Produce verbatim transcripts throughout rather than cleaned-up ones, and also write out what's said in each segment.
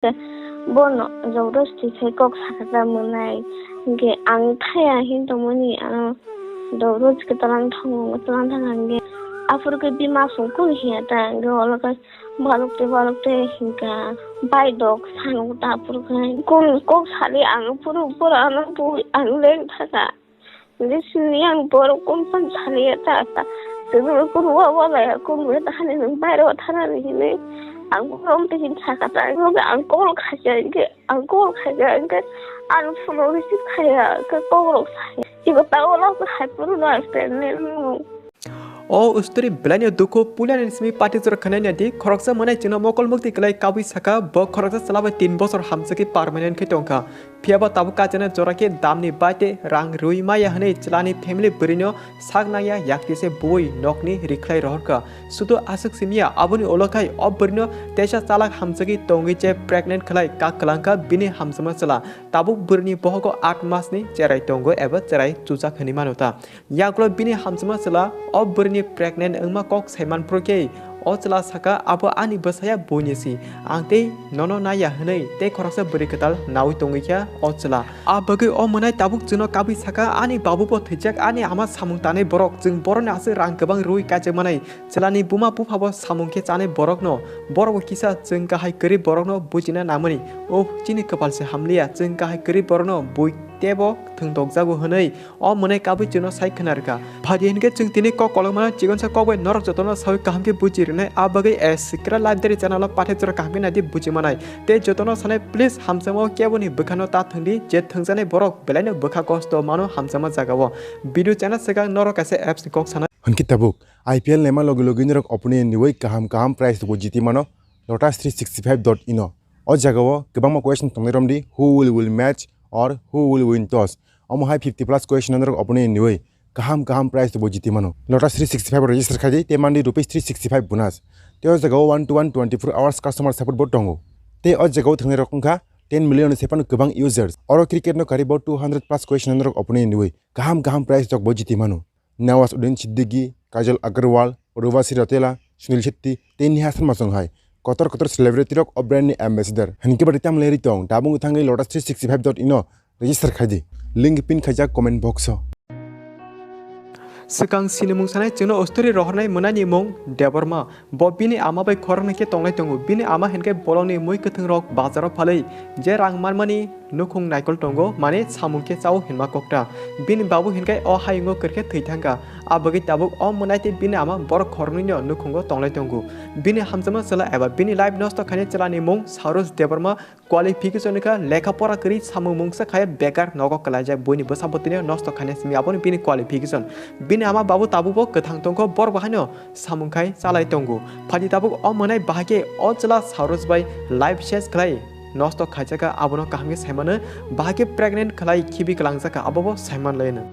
Bono jobrosti se kok sakha ta mwnai. Hinkhe ang thaya hin tongmani ano jobrosti khe talang thango, talang thang hinkhe aphuru khe bima song kunu hiya ta hinkhe olo khe balok te balok te hinkha bai dok sano ta aphuru khe kunu kok sali ang aphuru pura ano bui ang leng thaka. Hinkhe sini ang borok kunu pan sali ta ta. Sini kunu wa wa laya kunu ta hani nung bai ro thana ni hini ang kunu om te hin sakha ta hinkhe ang kok khaikha hinkhe. Ang kok khaikha hinkhe ang phone receive khaiya khe kokrok sai. Ibo tao lok hai phuru no ang stand le nung. O story belaino dukhu puilani simi pati jora khwnai nadi khoroksa mwnai chwngno mokol mukti kwlai kabui saka bo khoroksa chwla bai tin bosor hamjagwi permanent khe tongkha. Phiyaba tabuk kachana jora khe damni bai tei rang rwi maya hwnwi chwlani family bwrwino sak nangya yakti se bui nokni rikhlai rohorkha. Sudu aswk simiya aboni ulo khai o bwrwino teisa chalak hamjagwi tongwi je pregnant khlai kak kwlangkha bini hamjakma chwla. Tabuk bwrwini bohogo aat masni cherai tongo eba cherai chujak hwnwi mano ta. Yagulo bini hamjakma chwla o bwrwini pregnant wngma kok saiman phuru khe o chwla saka, "Abo ani bwsaya buini si, ang tei nono naiya," hwnwi tei khoroksa bwrwi kwtal naui tongwi kha o chwla. A bagwi o mwnai tabuk chwngno kabui saka, "Ani babu bo thwijak, ani ama samung tanai borok, chwng boroni aswk rang kwbang rwui kaijakmanai." Chwlani buma buphabo samung khe chanai borokno, borokbo kisa chwng kahai kwrwi borokno bujina namani. Uff, chini kwpal se hamliya, chwng kahai kwrwi borokno bui teibo thwngtokjago hwnwi o mwnai kabui chwngno sai khna rwkha. Phadi hinkhe chwng tini kok kolokmano chikonsa kok bai norok jotono saui kaham khe buji rwnai. A bagwi a Sikra Library channel o pathak jora kaham khe naidi buji manai. Tei jotono sanai please hamjakmao keboni bwkhano ta thwngdi, je thwngjaknai borok belaino bwkha kosto mano hamjakma jagao. Video chana swkang norok kaisa apps ni kok sanai. Hwnkhe tabuk I P L naima logi logi norok opponent ni wi kaham kaham prize rwbo jiti mano Lotus three sixty five dot in o. O jagao kwbangma question tongnai romdi, who will will match or who will win toss. Omo hai fifty plus question norok opponent ni wi kaham kaham prize rwbo jiti mano. Lotus three sixty five register khaidi tei mandi rupees three sixty five bonus. Tei o jagao one to one twenty four hours customer support bo tongo. Tei o jagao thwngnai rok wngkha ten million ni sephano kwbang users. Oro cricket no karibo two hundred plus question norok opponent ni wi kaham kaham prize rok bo jiti mano. Nawaz Uddin Siddiqui, Kajal Agarwal, Urvashi Rautela, Sunil Shetty tei Neha Sharma song hai kotor kotor celebrity rok o brand ni ambassador. Hinkhe bari tamle ri tong, tabung thangwi lotus three sixty five dot in o register khaidi. Link pin khaijak comment box o. Swkang sinimung sanai chwngno story rohornai mwnani mung Debbarma. Bo bini ama bai khoroknwi khe tonglai tongo. Bini ama hinkhe bolongni mui kwthwngrok bazaro phalwi je rang manmani nukhung naikol tongo, mane samung khe chao hinma kokta. Bini babu hinkhe o hayungo kwrwikhe thwi thangkha. A bagwi tabuk o mwnai tei bini ama borok khoroknwino nukhungo tonglai tongo. Bini hamjakma chwla eba bini life nosto khainai chwlani mung Saroj Debbarma. Qualification wngkha lekha pora kwrwi, samung mungsa khai bekar nogo kwlaijak, buini bwsa bwtwino nosto khaina simi, abono bini qualification. Bini ama babu tabukbo kwthang tongkho, borok bo haino samung khai chalai tongo. Phadi tabuk o mwnai bahai khe o chwla Saroj bai life ses khlai nosto khaijakha, abono kaham khe saimano, bahai khe pregnant khlai khibi kwlangjakha, abobo saiman laino.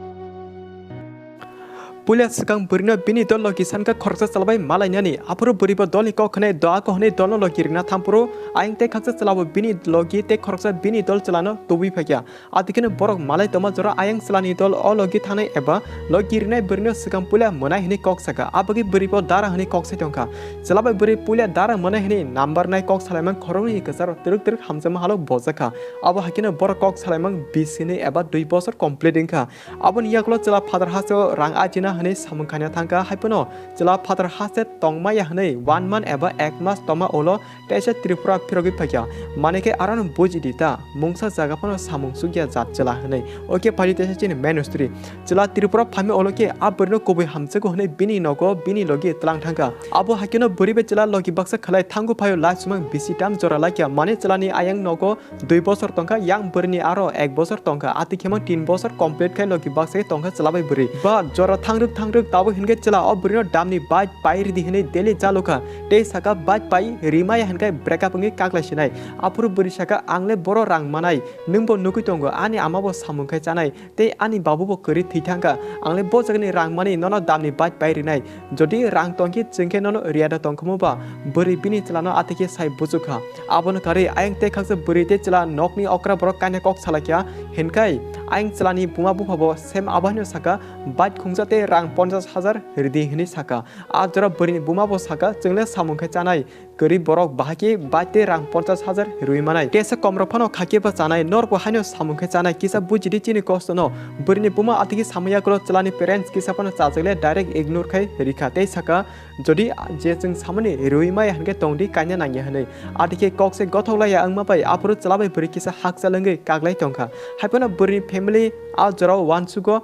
Puila swkang bwrwino bini dol logi sankha khoroksa chwla bai malainani. Aphuru bwrwibo dolni kok hwnwi doa kok hwnwi dolno logi rwna thampuru ayang tei khaksa chwlabo bini logi tei khoroksa bini dol chwlano tubui phaikha. Atikheno borok malai tongma jora ayang chwlani dol o logi thangnai eba logi rwnai bwrwino swkang puila mwnai hwnwi kok sakha. Abagwi bwrwibo dara hwnwi kok sai tongkha. Chwla bai bwrwi puila dara mwnai hwnwi number nai kok salaimang khoroknwini kwcharo twrwk twrwk hamjakma halo bojakha. Abo haikeno borok kok salaimang bis hwnwi eba dui bosor complete wngkha. Aboni yagulo chwla phatar hasteo rang ajina hwnwi samung khaina thangkha, haiphano chwla phatar haste tongmaya hwnwi one month eba ek mas tongma ulo teisa Tripura phirogwi phaikha. Mane khe arono buji di ta, mungsa jaga phano samung sukya jat chwla hwnwi. Oke phari teisa chini main story. Chwla Tripura phaima ulo khe a bwrwino kubui hamjago hwnwi bini nogo bini logi twlang thangkha. Abo haikeno bwrwi bai chwla logi baksa khlai thango phaio lai sumang bisi tam jora laikha. Mane chwlani ayang nogo dui bosor tongkha, yang bwrwini aro ek bosor tongkha, ati khema tin bosor complete khai logi baksa tongkha chwla bai bwrwi. Ba jora thangrwk thangrwk tabuk hinkhe chwla o bwrwino damni bike pai ridi hwnwi daily chalokha, tei saka bike pai rimaya hinkhe break up wngwi kaklai sinai. Aphuru bwrwi saka, "Ang le boro rang manai, nwng bo nugwi tongo, ani ama bo samung khai chanai, tei ani babu bo kwrwi thwi thangkha, ang le bo jagani rang mani nono damni bike pai rinai." Jodi rang tongkhe chwngkhe nono riyada tongkhomo ba? Bwrwi bini chwlano atikhe sai buchukha. Abono karwi ayang tei khaksa bwrwi tei chwla nokni okra borok kaina kok salaikha, hinkhai Ayang chwlani buma bupha bo same abo haino saka, bike khungsa tei rang ponchas hajar ridi hinwi saka. A jora bwrwini buma bo saka, chwngle samung khe chanai, kwrwi borok bahai khe bike tei rang ponchas hajar rwi manai. Kesa komrok phano khakhe ba chanai, norok bo haino samung khe chanai, kisa bujidi chini kosto no. Bwrwini buma atiki samung yagulo chwlani parents kisa phano chajakle direct ignore khai rikha tei saka, jodi je chwng samani rwi maya hinkhe tongdi kaina nangya hinwi. Atike kok se gothok laiya wngma bai aphuru chwla bai bwrwi kisa hakchal wngwi kaglai tongkha. Haiphano bwrwini family a jorao uansugo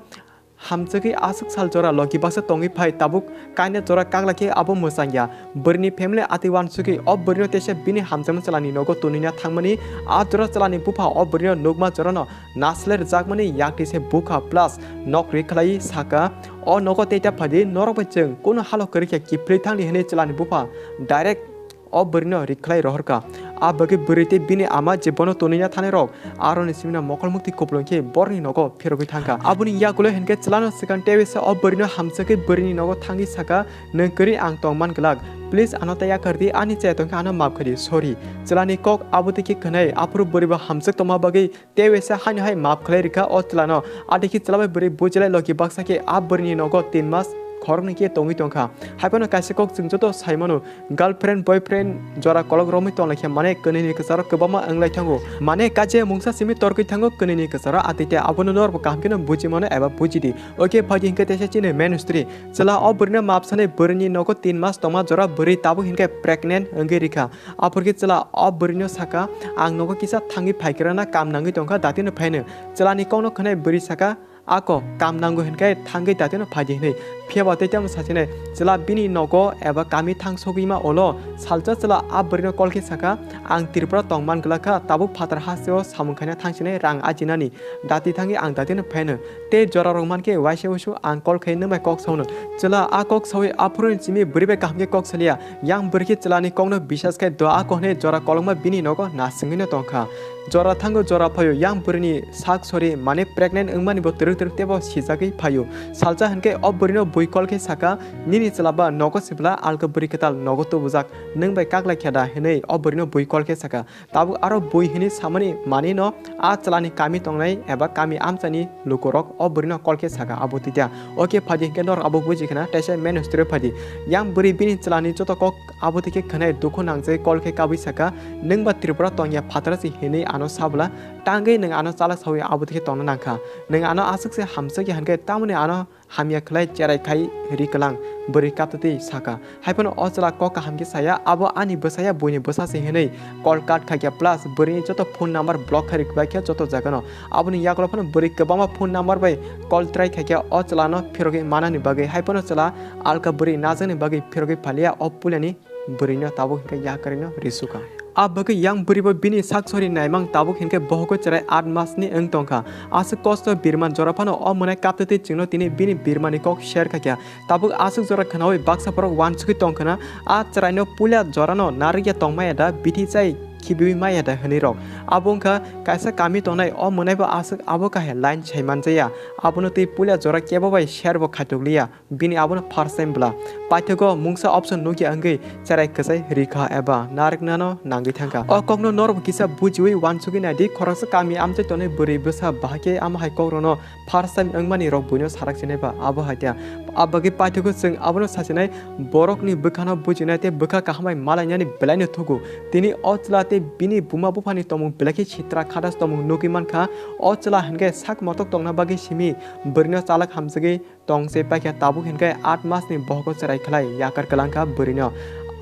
hamjagwi aswk sal jora logi baksa tongwi phai tabuk kaina jora kaglai khe abo mwchangya. Bwrwini family atwi uansugwi o bwrwino teisa bini hamjakma chwlani nogo twnwina thangmani a jora chwlani bupha o bwrwino nukma jorano nasler jakmani yakti se bukha plus nok ri khlai saka, "O nogo tei ta phaidi, norok bai chwng kunu halo kwrwi khe kiphilwi thangdi," hinwi chwlani bupha direct o bwrwino ri khlai rohorkha. A bagwi bwrwi tei bini ama je bono twnwina thanai rok aroni simina mokol mukti kupulung khe borokni nogo phirogwi thangkha. Aboni yagulo hinkhe chwlano swkang tewisa o bwrwino hamjakgwi bwrwini nogo thangwi saka, "Nwng kwrwi ang tong man glak, please ano ta yakardi, ani chaya tongkhe ano maaf khaidi, sorry." Chwlani kok abo twi khe khwnai aphuru bwrwi bo hamjak tongma bagwi tei uaisa haino hai maaf khlai rikha o chwlano. Adikhe chwla bai bwrwi bujilai logi baksa khe a bwrwini nogo tin mas khoroknwi khe tongwi tongkha. Haiphano kaisa kok chwng joto sai mano, girlfriend, boyfriend jora kolok romwi tonglaikha, mane kwnwini kwcharo kwbangma wnglai thango. Mane kaje mungsa simi torkwi thango kwnwini kwcharo, atwi tei abono norbo kaham kheno buji mano eba buji di. Oke, phaidi hinkhe teisa chini main story. Chwla o bwrwino maaf sanai bwrwini nogo tin mas tongma jora bwrwi tabuk hinkhe pregnant wngwi rikha. Aphurkhe chwla o bwrwino saka, "Ang nogo kisa thangwi phaikrana, kam nangwi tongkha, datino phaino." Chwlani kokno khwnai bwrwi saka, "Ako, kam nango hinkhe thangwi datino phaidi," hinwi. Phiyaba tei tamo sachinai chwla bini nogo eba kami thang sogwima olo. Salsa chwla a bwrwino call khe saka, "Ang Tripura tong man glak kha, tabuk phatar hasteo samung khaina thangsinai rang ajinani. Dati thangwi ang datino phaino." Tei jora rok mankhe waisa usu ang call khai nwng bai kok saono. Chwla a kok sawi aphuruni simi bwrwi bai kaham khe kok saliya. Yang bwrwi khe chwlani kokno bisas khai do a kohnai jora kolokma bini nogo nasingwino tongkha. Jora thango jora phaio, yang bwrwini sak sori mane pregnant wngmani bo twrwk twrwk tebo sijagwi phaio. Salsa hinkhe o bwrwino bui call khe saka, "Nini chwla ba nogo sibla alka bwrwi kwtal nogo tubujak, nwng bai kaklai khe da?" hinwi o bwrwino bui call khe saka. Tabuk aro bui hinwi samani manino a chwlani kami tongnai eba kami amchaini lukurok o bwrwino call khe saka abo twi tya. Oke phaidi hinkhe norok abo buji khna teisa main story phaidi. Yang bwrwi bini chwlani joto kok abo twi khe khwnai dukhu nangjagwi call khe kabui saka, "Nwng ba Tripura tongya phatara se hinwi ano sabla tangwi nwng ano chalak sawi abo twi khe tongna nangkha. Nwng ano aswk se hamsakya hinkhe tamoni ano hamya khlai cherai khai ri kwlang," bwrwi kaptwi saka. Haiphano o chwla kok kaham khe saya, "Abo ani bwsaya, buini bwsa se," hinwi call cut khaikha, plus bwrwini joto phone number block khai rikbaikha joto jagano. Aboni yagulo phano bwrwi kwbangma phone number bai call try khaikha o chwlano phirogwi manani bagwi. Haiphano chwla alka bwrwi najakni bagwi phirogwi phaliya o puilani bwrwino tabuk hinkhe yakarino risukha. A bagwi yang bwrwibo bini sak sori naimang tabuk hinkhe bohogo cherai aat masni wng tongkha. Aswk kosto birman jora phano o mwnai kaptwi chwngno tini bini birmani kok share khaikha. Tabuk aswk jora khnaui baksa borok uansugwi tongkhna, a chwraino puila jorano narwkya tongmaya da, bithi chai khibiui maya da hinwi rok. Abo wngkha kaisa kami tongnai o mwnaibo aswk abo kahai line sai manjaya. Abono twi puila jora kebo bai share bo khaitukliya. Bini abono first time bwla. Paithago mungsa option nukya wngwi cherai kwchai rikha eba narwknano nangwi thangkha. O kokno norokbo kisa bujiui uansugwi naidi, khoroksa kami amchai tonwi bwrwi bwsa bahai khe amo hai kokrokno first time wngmani rok buino sarak sinai ba abo hai tya. Abagwi paithago chwng abono sachinai, borokni bwkhano bujinai tei bwkha kaham bai malainani belaino thugo. Tini o chwla tei bini buma buphani tongmung belai khe sitra khadas tongmung nugwi mankha. O chwla hinkhe sak motok tongna bagwi simi bwrwino chalak hamjagwi tong se paikha, tabuk hinkhe aat masni bohogo cherai khlai yakar kwlangkha bwrwino.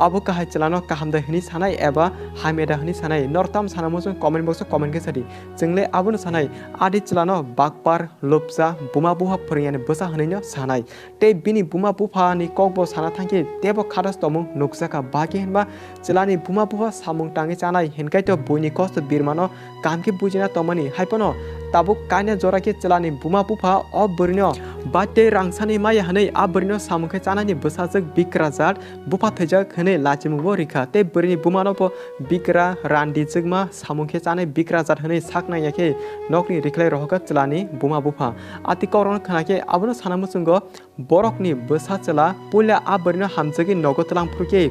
Abo kahai chwlano kaham da hinwi sanai eba hamya da hinwi sanai? Norok tamo sana muchung comment box o comment khe sadi. Chwngle abono sanai, adi chwlano bakpar, lupsa, buma bupha phwrwngya ni bwsa hinwino sanai. Tei bini buma bupha ni kokbo sana thangkhe tebo khadas tongmung nukjakha. Bahai khe hinba chwlani buma bupha samung tangwi chanai hinkhe to buini kosto birmano kaham khe bujina tongmani. Haiphano tabuk kaina jora khe chwlani buma bupha o bwrwino bai tei rangsani maya hinwi a bwrwino samung khe chanani bwsajwk bikra jat bupha thwijak hinwi lachimungbo rikha. Tei bwrwini bumano bo bikra randi jwkma samung khe chanai bikra jat hinwi sak nangya khe nokni rikhlai rohorkha chwlani buma bupha. Ati kokrokno khna khe abono sana muchungo borokni bwsa chwla puila a bwrwino hamjagwi nogo twlang phuru khe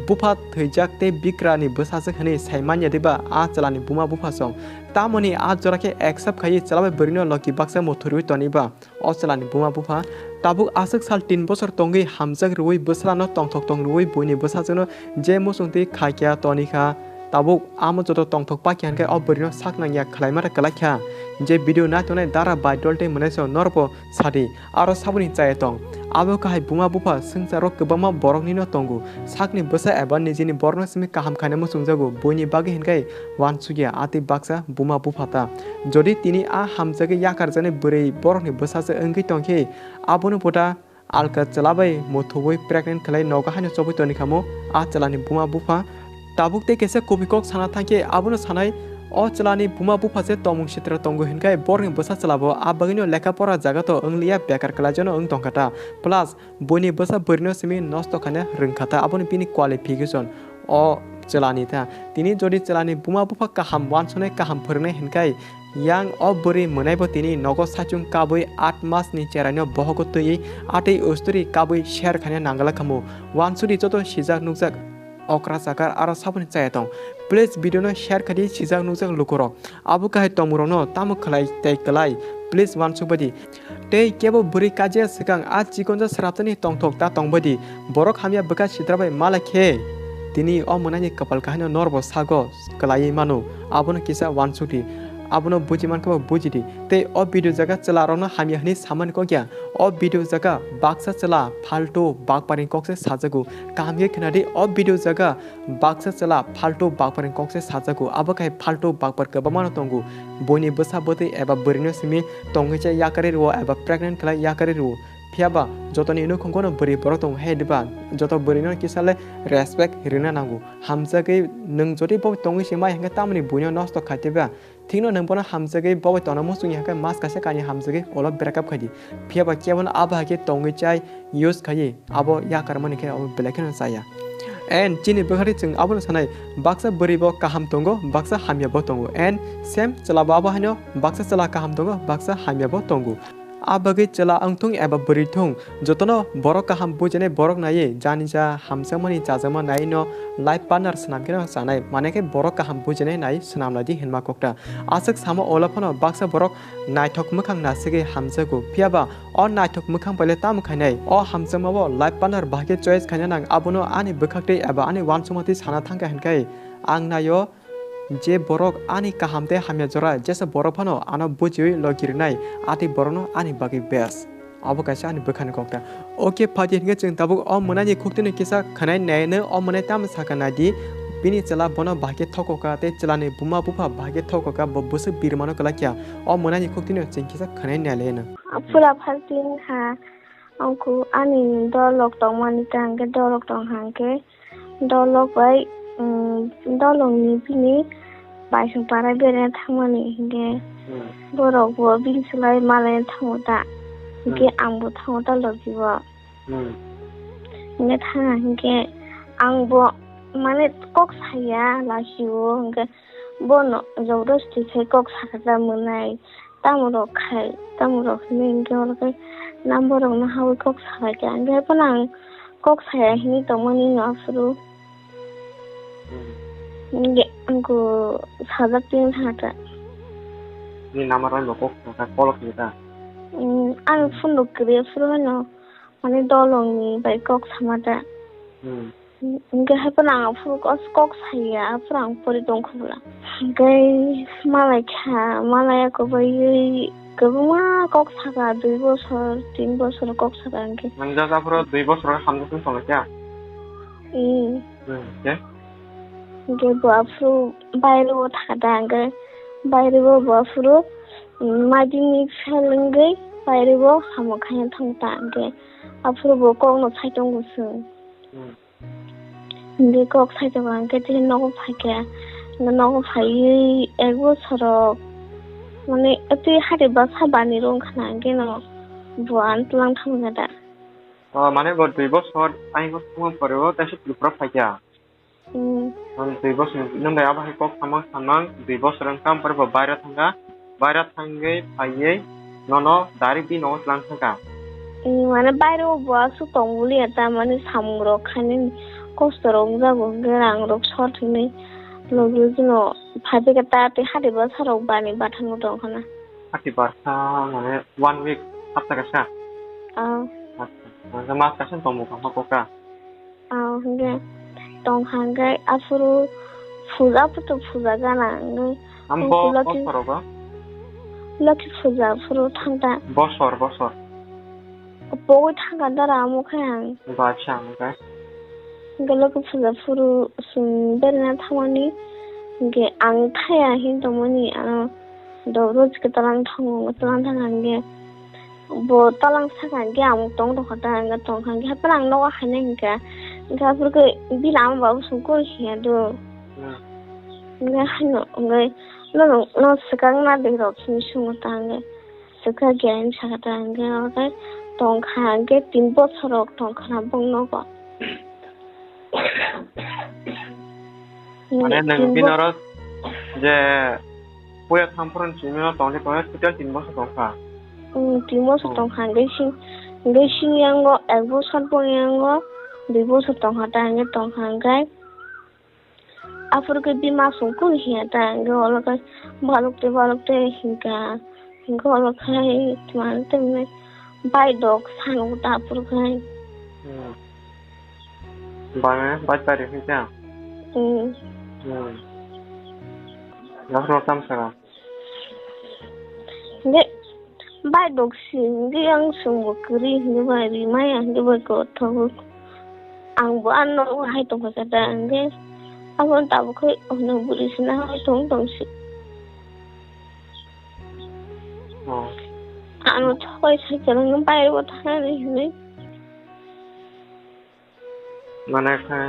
bupha thwijak tei bikrani bwsajwk hwnwi sai manya diba a chwlani buma buphasong? Tamoni a jora khe accept khaiwi chwla bai bwrwino logi baksa muthurwi toniba o chwlani buma bupha? Tabuk aswk sal tin bosor tongwi hamjak rwui bwsarano tongthok tong rwui buini bwsajwkno je muchungtwi khaikya tonikha, tabuk amo joto tongthok pakya hwnkhe o bwrwino sak nangya khwlaima ta kwlaikha. Je video naitongnai dara bai dol tei mwnaisong norokbo sadi, aro saboni chaya tong. Abo kahai buma bupha swngcharo kwbangma boroknino tongo. Sakni bwsa eba nijini borokno simi kaham khaina muchungjago, buini bagwi hinkhe uansukya a tei baksa buma bupha ta. Jodi tini a hamjagwi yakarjaknai bwrwi borokni bwsajwk wngwi tongkhe, abono bo ta alka chwla bai muthubwi pregnant khlai nogo haino chobwi toni khamu a chwlani buma bupha. Tabuk tei kaisa kubui kok sana thangkhe abono sanai, o chwlani buma bupha se tongmung sitra tongo hinkhe borokni bwsa chwlabo a bagwino lekha pora jaga to wngliya, bekar kwlaijano wng tongkha ta. Plus buini bwsa bwrwino simi nosto khaina rwngkha ta, aboni bini qualification o chwlani ta. Tini jodi chwlani buma bupha kaham uansuknai, kaham phwrwngnai hinkhe, yang o bwrwi mwnaibo tini nogo saichung kabwi aat masni cheraino bohogo twiwi atwi usturi kabwi share khaina nangala khamu. Uansukdi joto sijak nukjak okra chakar aro saboni chaya tong. Please video no share khaidi sijak nukjak lukurok. Abo kahai tongmungrokno tamo khlai tei kwlai? Please uansukbaidi. Tei kebo bwrwi kajiya swkang a chikonja sraptani tongthok ta tongbaidi. Borok hamya bwkha sitra bai mala khe tini o mwnani kwpal kahaino norbo sago kwlaiwi mano. Abono kisa uansukdi. Abono buji mankhe bo bujidi. Tei o video jaga chwlarokno hamya hwnwi samani kokya. O video jaga baksa chwla phaltu bakpari kokse sajago. Kaham khe khnadi, o video jaga baksa chwla phaltu bakpar ni kok se sajago, abo khai phaltu bakpar kwbangma no tongo. Buini bwsa bwtwi eba bwrwi no simi tongwi cha yakarwi rwo eba pregnant khlai yakarwi rwo. Phiya ba jotoni nukhungo no bwrwi borok tongo he diba? Joto bwrwi no kisa le respect rwna nango. Hamjagwi nwng jodi bo tongwi se mai hwnkhe tamoni buino nosto khai tei ba? Thikno nwng bono hamjagwi bo bai tongna muchungya hwnkhe mas kaisa kainwi hamjagwi ulo breakup khaidi. Phiya ba kebono abo hai khe tongwi chai use khaiwi abo yakarmani khe abo belai kheno chaya. And chini bwkhari chwng abono sanai, baksa bwrwi bo kaham tongo, baksa hamya bo tongo. And same chwla bo abo haino baksa chwla kaham tongo, baksa hamya bo tongo. A bagwi chwla wngthung eba bwrwi thung, jotono borok kaham bujanai borok naiwi, jani ja hamjakmani chajakma naiwi no life partner swnam kheno chanai, mane khe borok kaham bujanai nai swnam laidi hinma kokta. Aswk samo ulo phano baksa borok naithok mwkhang nasigwi hamjago, phiya ba o naithok mwkhang bai le tamo khainai? O hamjakma o life partner bahai khe choice khaina nang, abono ani bwkhaktwi eba ani uansukmatwi sana thangkha hinkhe ang naio. Je borok ani kaham tei hamya jora jesa borok phano ano bujiwi logi rwnai, atwi borokno ani bagwi best. Abo kaisa ani bwkhani kokta. Oke, phaidi hinkhe chwng tabuk o mwnani khuktwino kisa khwnai naino, o mwnai tamo sakha naidi, bini chwla bono bahai khe thokoka tei chwlani buma bupha bahai khe thokoka, bo bwswk birmano kwlakya. O mwnani khuktwino chwng kisa khwnai nailaino. Pura phalting ha, angkhu ani dolok tongmani ta hwnkhe dolok tong hwnkhe. Dolok bai, um, dolongni bini baisong para beraina thangmani hinkhe Hmm. borok bo bini slai malaina thango ta. Hinkhe Hmm. ang bo thango ta logi bo. Hmm. Hinkhe thangna hinkhe ang bo mane kok saya lachio hinkhe bono joborosti khe kok sakha ta mwnai. Tamo rok khai, tamo rok hinwi hinkhe oro khe number rokno hawi kok salai kha. Hinkhe phano ang kok saya hinwi tongmani no aphuru. Hmm. Hinkhe angkho sajak tini thangkha. Ni number rok no kok salai kha, call khlai kha. Hmm, ang phone rok kwrwi aphuru haino mane dolongni bai kok sama da. Hmm. Hinkhe hai phano ang aphuru kok, kok saya, aphuru ang pori tongkha bwla. Hinkhe malai kha, malai ya kwbaiwi kwbangma kok sakha, dui bosor, tin bosor kok sakha hinkhe. Nang jat aphuru dui bosor hamjak tong tongkha? Hmm. Hmm, hinkhe? Hinkhe bo aphuru baireo thangkha da, hinkhe baireo bo aphuru, hmm, madhyamik fail wngwi baireo hamya khaina thangkha ta, hinkhe aphuru bo kokno sai tongo chwng. Hmm. Hinkhe kok sai tongo, hinkhe tei nogo phaikha. Hinkhe nogo phaiwi ek bosor rok, mane, tei hari bwsa bani rw wngkha na, hinkhe no bo ano twlang thangkha da. O, mane bo dui bosor ayang thangma pore o teisa Tripura phaikha. Hmm. Mane dui bosor, nwng bai abo hai kok samang samang dui bosor wngkha, pore bo baira thangkha. Baira thangwi phaiwi nono direct bini nogo twlang thangkha. Hmm, mane baireo bo aswk tong liya ta, mane samung rok khainani kosto rok wngjago, hwnkhe rang rok short hinwi logi logi no phaikhe ta tei hati bwsa rok bani bathango tongkha na. Hati bwsa mane one week, hapta kaisa? Ah. Acha, mane mas kaisa tongmung kha kok ta? Ah, hwnkhe tongkha hwnkhe aphuru puja photo puja gana hwnkhe Ang tongkha bo, Lokhi, bo sorogo? Lokhi puja aphuru thangta. Bosor, bosor. Pogwi thangkha dara amo khe ang. Ba, acha, hwnkhe? Hwnkhe Lokhi puja phuru chwng berna thangmani, hwnkhe ang thaya hin tongmani, ano do rojika talang thango, talang thangkha hwnkhe bo talang sakha hwnkhe ang tong tongkha ta, hwnkhe tongkha hwnkhe haphano ang nogo hainai hwnkha, hwnkhe aphuru khe bini ama babu song kori hiya do. Hmm. Hwnkhe haino, hwnkhe nono, no swkang na de rok simi sungo ta hwnkhe. Swkha khe ang sakha ta hwnkhe, omo khe tongkha hwnkhe tin bosor rok tongkha na bong nogo. Mane nwng tin bini bo- oro je puya thamphuru ni simi no tongdi tongdi total tin bosor tongkha? Hmm, tin bosor Hmm. tongkha hwnkhe sing, hwnkhe sing yango ek bosor bong yango dui bosor tongkha ta hwnkhe tongkha hwnkhe. Aphuru khe bini ma song kung hiya ta, hwnkhe ulo khe balok tei balok tei hwnkha, hwnkhe ulo khe tma tei bai dok sano ta aphuru khe. Hmm. Bana bai pari hwnkha? Hmm. Hmm. Aphuru tam sara. Hwnkhe bai dok si hwnkhe yang chwngbo kwrwi hwnkhe bai rimaya hwnkhe bai kothok. Ang bo ano hai tongkha khe da hwnkhe abo tabuk khe hwnwi bwrwi sina hai tong tong si. Oh. Ano thoi sai kwrwngno bai bo thangani hwnwi. Mane khe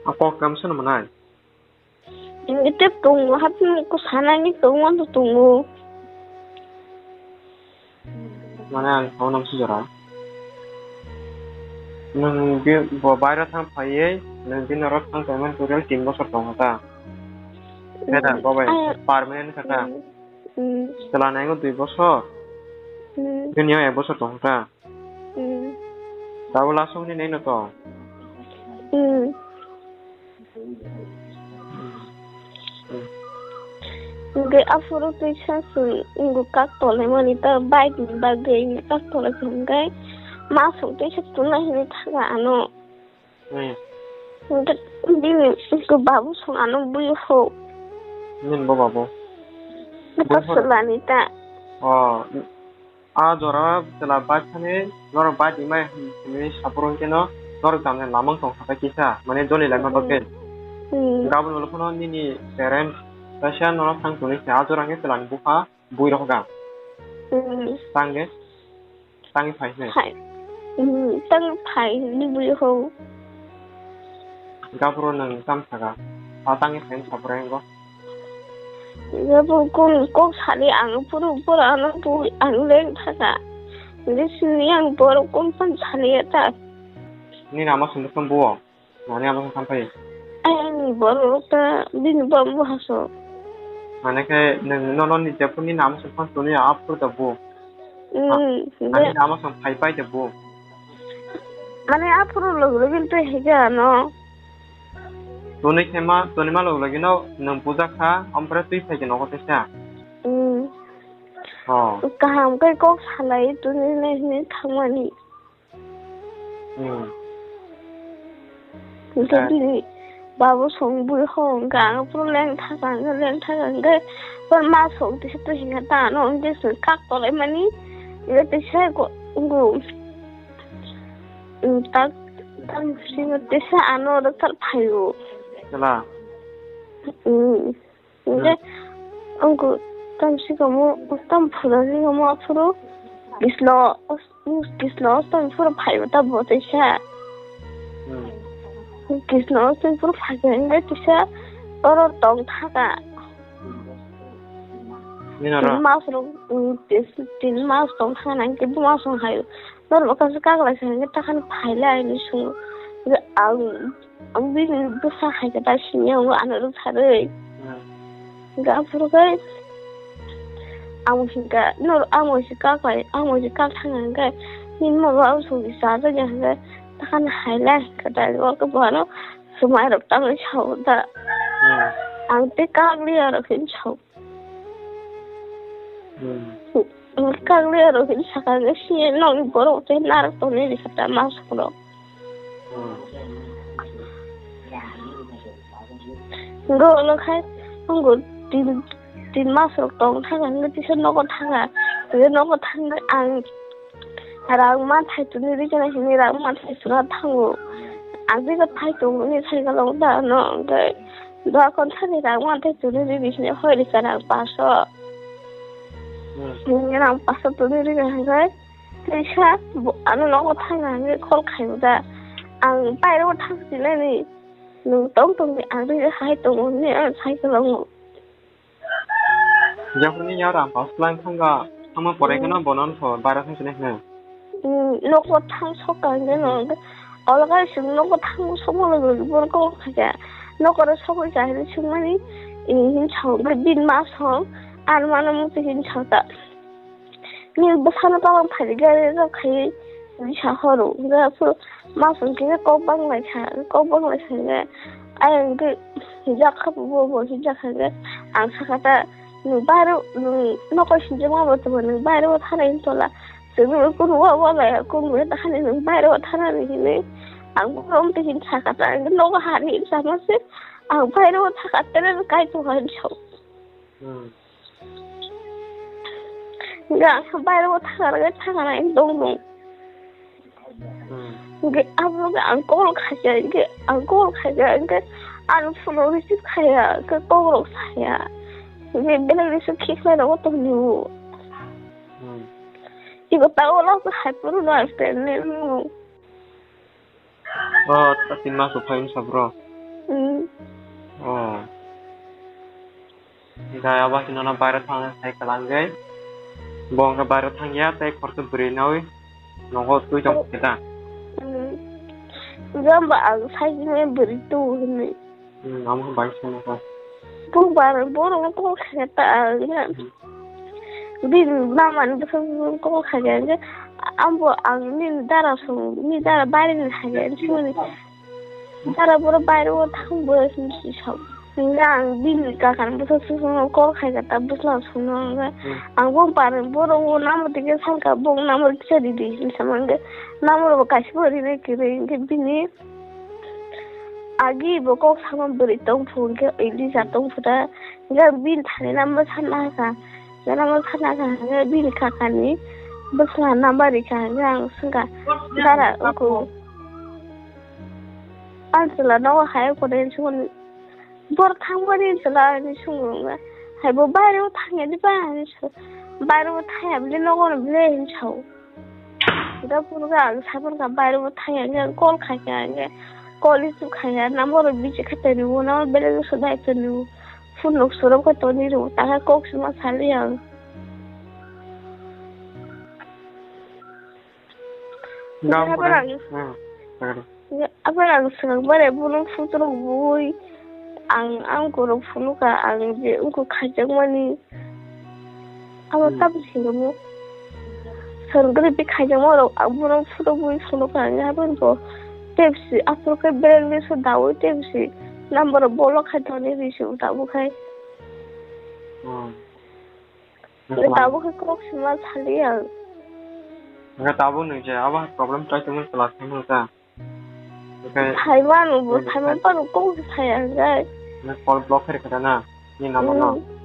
a kok kam sano manai? Tep tongo, hapni ko sanani tongo, ano tongo. Mane ang phone ang sujara. Nwng bi-, bo baira thang phaiwi, nwng bini oro thang tongmani total tin bosor tongkha ta? Khe da, mm, bo bai, ah, permanent kha ta? Mm, mm. Chwla nango dui bosor? Mm. Bini o ek bosor tongkha ta? Mm. Tabuk last song ni nai no to? Mm. Hwnkhe aphuru twisa chwng wngkha kak tolaimani ta bike ni bagwi kak tolai hwnkhe ma song twisa tunai hwnwi thangkha ano. Hmm. Hwnkhe bini babu song ano bui ho. Nini bo babu? Bui ho. Kasulani ta. Oh. A jora chwla bike thani norok bike rimai hinwi sapor wngkhe no norok jani lamang tong kha kisa, mane joli laima bagwi. Hmm. Gabon ulo phano nini parents kaisa norok thang tongwi kha, a jora hwnkhe chwlani bupha bui rokha. Hmm. Tangwi, tangwi phai hwnwi. Phai. Hmm, tang phai hwnwi bui ho. Gabro nwng tam saka, a tangwi phai hwnwi sapor wngkha. Abo kok, kok sani ang puro, puro ano bui ang leng thaka. Hwnkhe sini ang borok kok phano saliya ta. Nini ama songwi phano buo? Nani ama song thampai? Ani borok ta bini bom bo haso. Mane khe nwng nono ni jephru nini ama song phano tuni a phuru da buo? Hmm, ani ama song phai pai da buo? Mane a phuru log login twi hai khe ano. Tuni khe ma, tuni ma log logino nwng puja kha, ompore twi phai khe nogo teisa. Hmm. Oh. Kaham khe kok salai tuni nai hwnwi thangmani. Hmm. Hwnkhe bini babu song bui ho hwnkha ang phuru leng thaka hwnkhe leng thaka hwnkhe ma song tisa twi hwnkha ta ano hwnkhe chwng kak tolai mani hwnkhe tisa go, go. Hmm, tak, tak bisingo tisa ano rwkthar phaio. Chwla. Hmm. Hwnkhe wngkha tam sikamo, tam phura sikamo aphuru kislo, kislo tam phuru phaibo ta bo teisa. Hmm. Kislo tam phuru phaikha hwnkhe teisa oro tong thaka. Nini oro? Tin mas rok, hmm, tis-, tin mas tong thaka nang khe bo mas rok hai. Norok kaisa kaglai sa hwnkhe takhani phailai hinwi swngo. Hwnkhe ang Ang bini bwsa hai khe ta sini ang ano rwkharwi. Hmm. Hwnkhe aphuru khe ang hwnkha, nor-, ang waisa kak lai, ang waisa kak thang hwnkhe, nini ma ba usuk di cha jak ya hwnkhe, takhani hai lai hwnkha ta, o khe bo ano Chumai rok tangwi sao da. Hmm. Ang tei kagli aro khe sao. Hmm. Kagli aro khe saka khe siya nokni borok tei narok tongni rikha ta masuk rok. Hmm. Go lo khai, go tin, tin mas rok tong thang ang tisa nogo thang ang. Nogo thang ang Rang ma thai tuni ri kana hini rang ma thai suna thango. Ang tei thai tong ni thai ka long da no, hwnkhe dua kon thani rang ma thai tuni ri hini hoi ri kana ang paso. Hmm. Hini rang paso tuni ri kana hwnkhe teisa bo ano nogo thang na hwnkhe call khai da. Ang bairo thang sinani nwng tong tong ni ang tei hai tongo hini ang thai ka longo. Jephru ni yar ang pass lang thangga, thangma pore kheno bono tho bara thang sini hwno. Hmm, nokbo thang sok ka hwnkhe no, hwnkhe olo khe chwng nokbo thang sok mano hwnkhe bono kok khaikha. Nokoro sokwi kha hwnwi swngmani, eh, hini sao, hwnkhe bini ma song, ar mano muchung hini sao ta. Ni bwsano tongma phaidi gari rok khai risa horo. Hwnkhe aphuru ma song khe kok bang lai kha, kok bang lai kha hwnkhe ayang khe hijak kha bo, bo hijak kha hwnkhe ang sakha ta, "Nwng bairo, nwng nokoi sinjak ma bo tongma, nwng bairo thanai wng tola. Chwng kunu wa wa lai, kunu wa thani nwng bairo thanani," hinwi ang borom twi hin sakha ta, hwnkhe nogo hari hin sama se ang bairo thakha tere kai tongkha hin sao. Hmm. Ga bairo thangna, thangna dong dong. Hmm. Ga abo ga ang call khaikha, ga ang call khaikha, ga ang phone receive khaiya, ga call rok saya. Ga belai ni su khikhlai rok tong ni u. Hmm. Ibo ta ola ko hai puru no understand ne. O, ta tin mas o phai wngsa bro. Hmm. O. Hingkhe abo haino no bairo thangna sai kwlangwi. Bo hwnkhe bairo thangya tei khoroksa bwrwi naui nogo twi tong khe ta. Hmm. Hwnkhe ba ang sai hwnwi bwrwi tu hwnwi. Hmm, amo bai songkha. Bung bar borok no call khaikha ta ang. Hmm. Bini mama ni bwswk call khaikha hwnkhe, ambo ang nini dara song, nini dara barini khaikha hwnwi swngmani. Dara borok bairo thang bo hwnwi si sao. Hwnkhe ang bini kakani bwswk song call khaikha ta bwsla songno hwnkhe. Hmm. Ang bo bar borok o number tike sankha bo number kisa ridi hinwi sama hwnkhe number bo kaisa bo rinai kwrwi hwnkhe bini Agi bo kok sama bwrwi tong phu hwnkhe Elija tong phu ta, hwnkhe bini thani number sana kha, hwnkhe number sana kha, hwnkhe bini kakani bwsla number rikha, hwnkhe ang swngkha, "Dara, wngkha, ang chwla nogo hai wngkha de," hinwi swngmani, "Bor thangmani chwla," hinwi swngo, hwnkhe, "Hai bo baireo thangya diba?" hinwi swngo, "Baireo thangya bile, nogo no bile," hinwi sao. Hwnkhe phunukhe ang saphang kha bairo bo thangya hwnkhe call khaikha hwnkhe call receive khaiya number rok bisi khe toniwo number belek rok sodai toniwo phone rok swrwk khe tonwi rwo takhe kok swma saliya ang. Gam Hwnkhe pore. Aphano ang Hmm, sakhe. Hwnkhe aphano ang swkang bare bono photo rok bui ang ang korok phunukha ang je wngkha khaijakmani. Abo Hmm. Tabuk singamo. Sor gari pi khaijak ma rok, ang bono photo bui phunukha, ang abo bo tepsi, aphuru khe belek ni so daui tepsi. Number bolok khai toni risi tabuk khai. Hmm. Tabuk khai kok sima sali ang. Hwnkhe tabuk nung je, abo problem try tongmani class tongmani ta. Oke. Taiwan, bo Oke. Taiwan pa kok saya, guys. Nang call block khe rwkha na, ni number no. Hmm.